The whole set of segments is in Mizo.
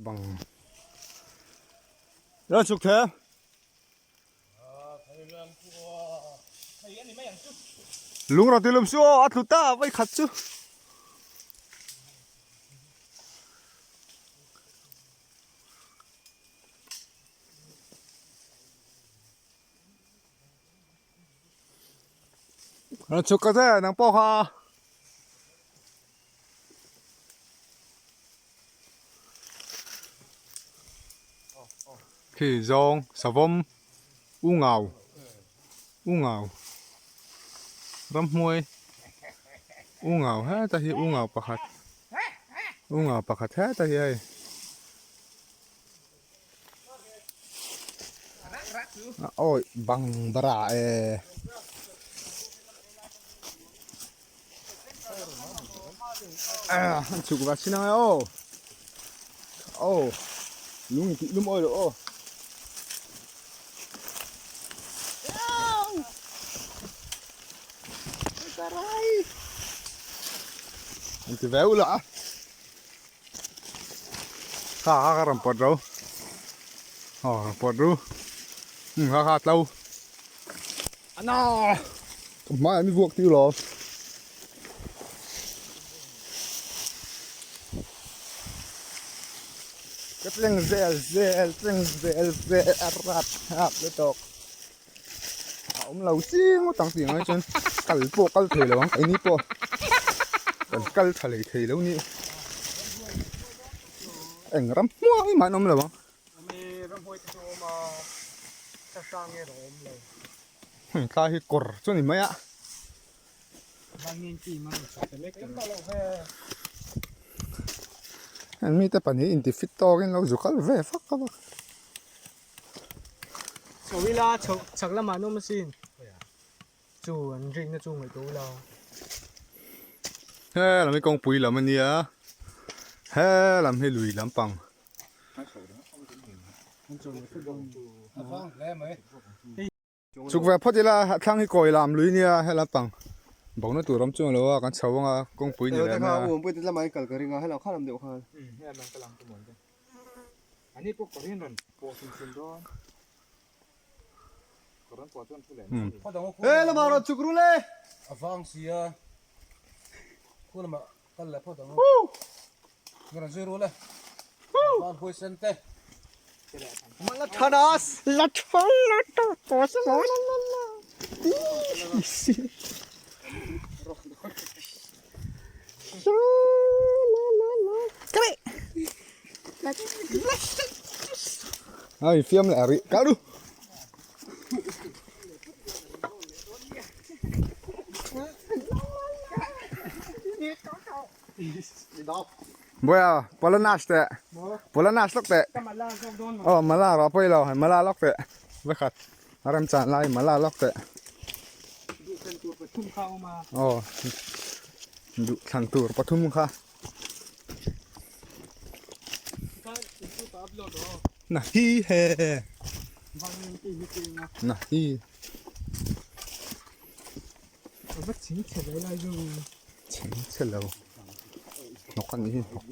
Bang. Lo chhuk the. Lung rawn tilum su aw a tlu ta vai khat chu. Rawn chhuk ka che nang pawh kha. Khi zawng savawm u ngau u ngau ramhnuai u ngau heta hi u ngau pakhat u ngau pakhat heta hi hei. Awi bang bara e. À, an chhuk va chin ang e aw. Aw, lung in tih lum awi loh aw. An ti ve ula a. Kha kha kha rawn pawt ro. Aw rawn pawt ru. Um kha kha tlo. Ana! Ka hmaiah mi vuak tir lo. Ka tleng zel zel tleng zel zel a rat thlak lutuk. A awm lo chiang ngawt ang tih ang ai chuan kal pawh kal thei lo ang keini pawh kan kal tha leh thei lo ni. Eng ram hmuai mah an awm lo ang. Heng tlai hi kawr chu a ni mai a. Heng mite pahnih inti fit tawkin lo zu kal ve vak a. Chho ila chho chhak lamah an awm asin chu an rikna chu ngaihtuah ula. He lam hi kawngpui lam a nia he lam hi lui lampang. Chuk ve phawt ila a thlang hi kawi lam lui nia he lampang bawkna tur awm chuang lo a kan chho anga kawngpui ni leh mai a. He lamah rawn chuk ru le. Thanas. Ai fiam leh rih kal du. Boya palanas te palanas lawk teh aw mala rawh pawh ilo mala lawk teh vekhat a rem chan lai mala lawk teh aw duh thlan tur pathum kha na hi he na hi chhingchhe lo hnawk a nih hi hnawk.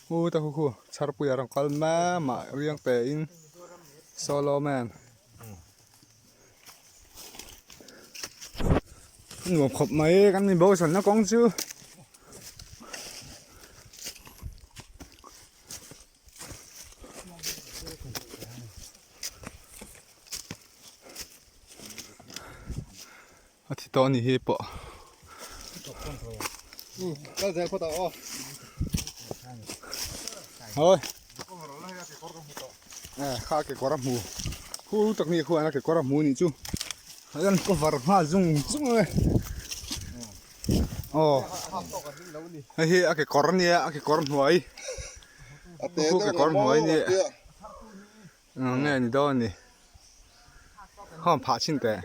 U ta khu khu chharpui a rawn kal mai mah riang pe in solo man nuam khawp mai kan ni bo sanna kawng chu. A thi tawh a ni hi pawh. Oi. Eh kha kekawr a hmu. Khu tak ni khuan a kekawr a hmu nih chu. An cover nghal zung zung a. Aw. Hei hi a kekawr a nia a kekawr hnuai. Khu kekawr hnuai a nia. Eng nge ni dawn ni khawm phah chin teh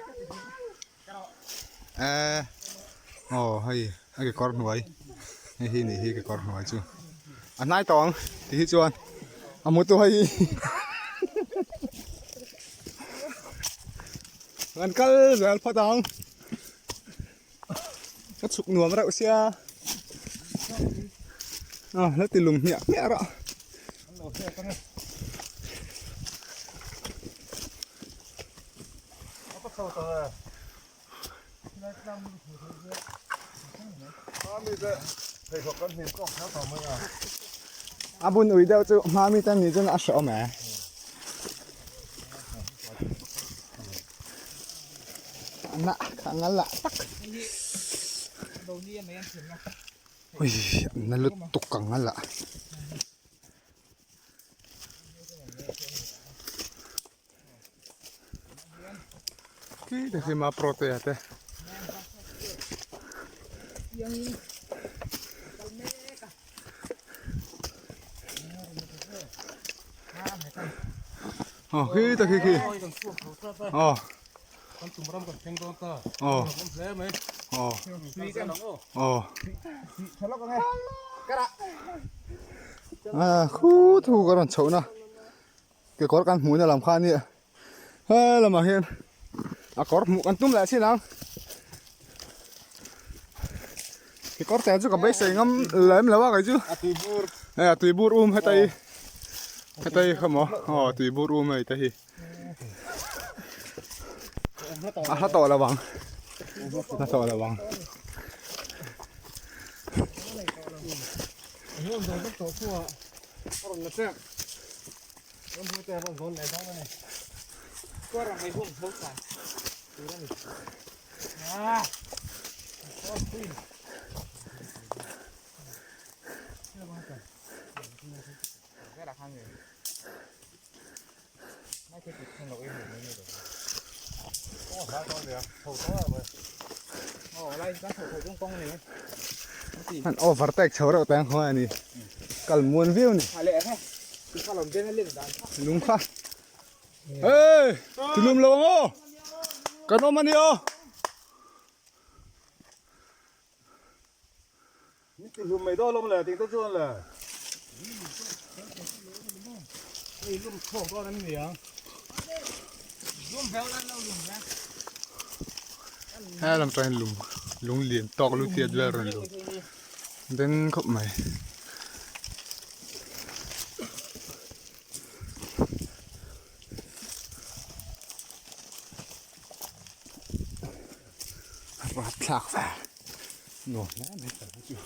eh aw hei. A kekawr hnuai hei hi nih hi kekawr hnuai chu a hnai tawh ang ti hi chuan a mutu hei hi kan kal zel phawt ang ka chhuk nuam reuh sia a la ti lum hmiah hmiah rawh. A bun ui deuh chu hma mi tan ni chuan a hre awm e. Na kha ngal lah tak. Ui na lutuk ka ngal lah. Khi te khi ma prote te. Ờ khi ta khi khi. Ờ. Ờ. Ờ. Ờ. À khu thu ka rawn chhoh na. Kekawr kan hmuhna lam kha a nia he lamah hian a kawr hmuh kan tum leh chin ang kekawr te chu ka beisei ngam lem lo a kei chu hei a tui bur um heta hi heta hi kha maw aw tui bur um hei te hi a hla tawh lo ang hla tawh lo ang. An overtake chho reuh teng khaw a ni kal muan viau ni lung kha hey tinum lo ang aw kan awm a ni aw. He lam chuan lung lung lian tawk lu tiat vel rawn lung den khawp mai. Rapthlak ve nuam hle mai ka chu.